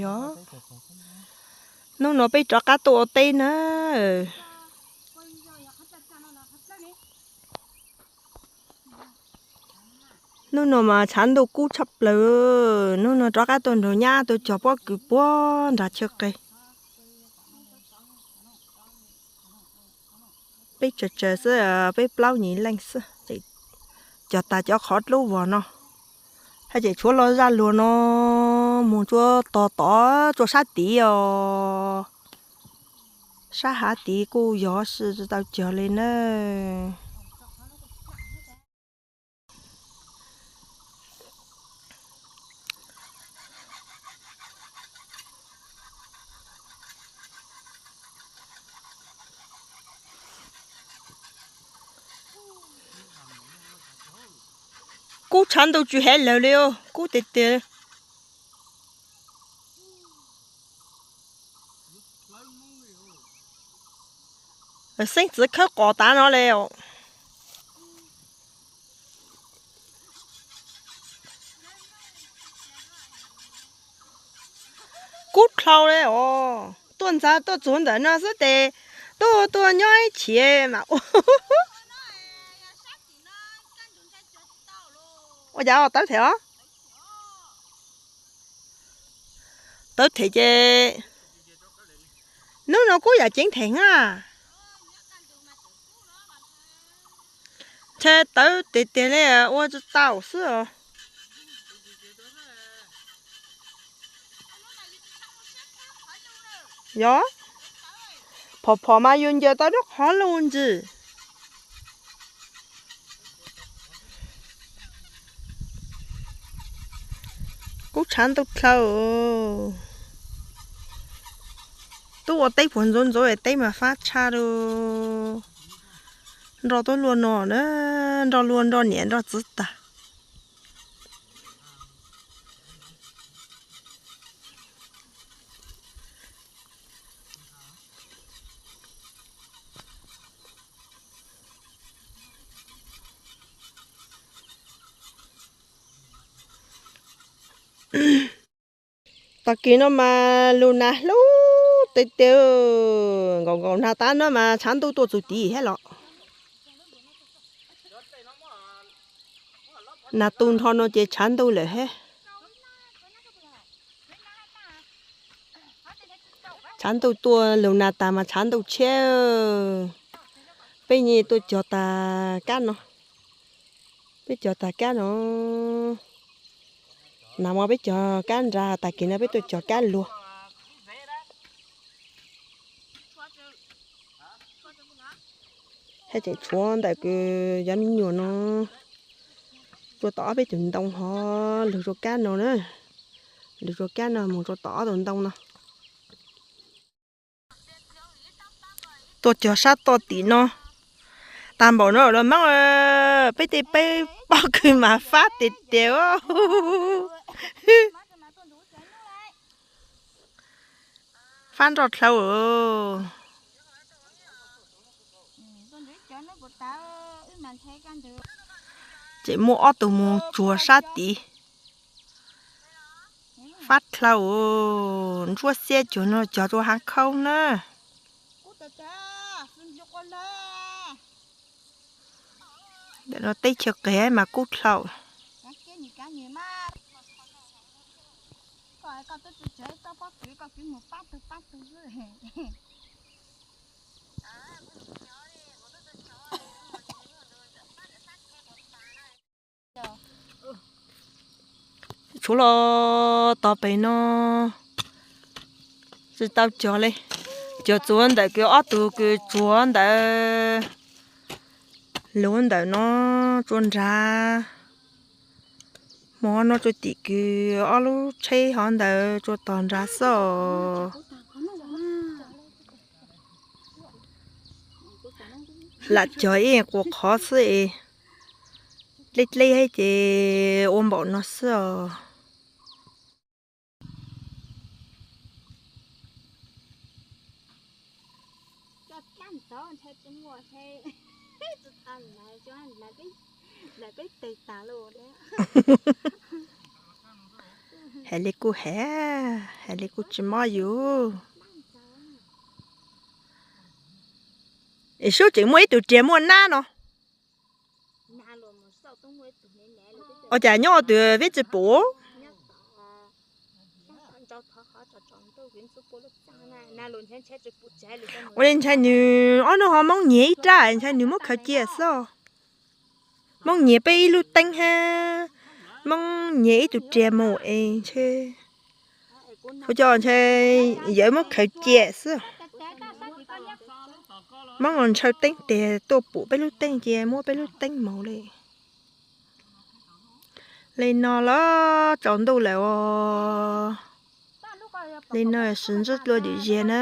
Yog, hnub no peb rov qab tuaj ua teb na. Hnub no mas tshav ntuj kub tshaj plaws, hnub no rov qab tuaj nrog nyab tuaj cog pob kws puag nram chaw qis. Peb tsawg tsawg xwb, peb plaub nyuag leej xwb, cog tas cov qhov dlub vog no. Haj tseem tshuav los zaj luag no mus tsuas tog tod tsuas sab tid os. Sab hav tid kuj yog si tsis tau cog li na. Kub tshav ntuj tsis hev lawg li, kub tiag tiag. Xeeb txwv khawb qos tas no li. Kub dlhau li os, tuaj ntxag tuaj txug ntawm no xwb tes tuaj tuaj nyob ib chim mas ua cas tawv them os. Tawv them ces hnub no kuj yam ceev them na. Ntshe tawv tiag tiag li ua tsis tau xwb os. Yog, phom phom mas yus ncaws tau lub qhov lug ntsis. Kub tshav ntuj dlhau. Twb ua teb puag ntxov ntxov es teb mas fab tshaj li. Nroj tuaj luaj no na, nroj luaj nroj niam nroj txiv tag. Tag kis no mas lug nas hlub tiag tiag, nkaum nkaum nag tab no mas tshav ntuj tuaj txug tid thiab los. Nag tu nrho no ces tshav ntuj lawm thiab. Tshav ntuj tuaj lug nas tas mas tshav ntuj tshiab. Peb nyias tuaj cog tas kab no. Peb cog tas kab no. Nag hmo peb cog kab nra, tag kis no peb tuaj cog kab luag. Haj tseem tshuav ntawm kws cov me nyuam no rua tom ob peb tug ntoo hov lug rua kab no na. Lug rua kab no mus rua tom ob tug ntoo no. Tuaj cog sab toj tim no. Tag npaum no los Hmoob, peb tej peb pob kws mas fab tiag tiag. Fab nroj dlhau. Ces muaj ob tug mus tsuag sab tid. Fab dlhau. Ntsuab xiab cuag no cog rua hav khaub na. Ntawm no teb chaws qis mas kub dlhau. Tshuav los tog pem no tsis tau cog li. Cog txuav ntawm kws ob tug kws tsuag ntawd, lug ntawm no tsua nrad. Hmo no tsua tim kws ob lub tsheb hov ntawd tsua tog nrad xwb os. Lam cog ib quas qhov xwb es dleb dleb ces ua npaum no xwb os. Hais li kuj hev, hais li kuj tsis mob yus. Es sub tseem muaj ib tug riam muaj nab no. Ua cas nyob tus vib tsi pum? Ua li ntshai nws ob hnub ho Hmoob nyiag ib rab, ntshai nws muab khaws cia xwb. Hmoob nyiag peb ib lub teeb hab, Hmoob nyiag ib tug riam mus es ntshe, ua cas ntshai yawg muab khaws cia xwb. Hmoob los ntshaw teeb tes tuaj pum peb lub teeb ces muab peb lub teeb mus li. Li no los tsaus ntuj lawm os. Li no sim ntsib dua lwm zaus na.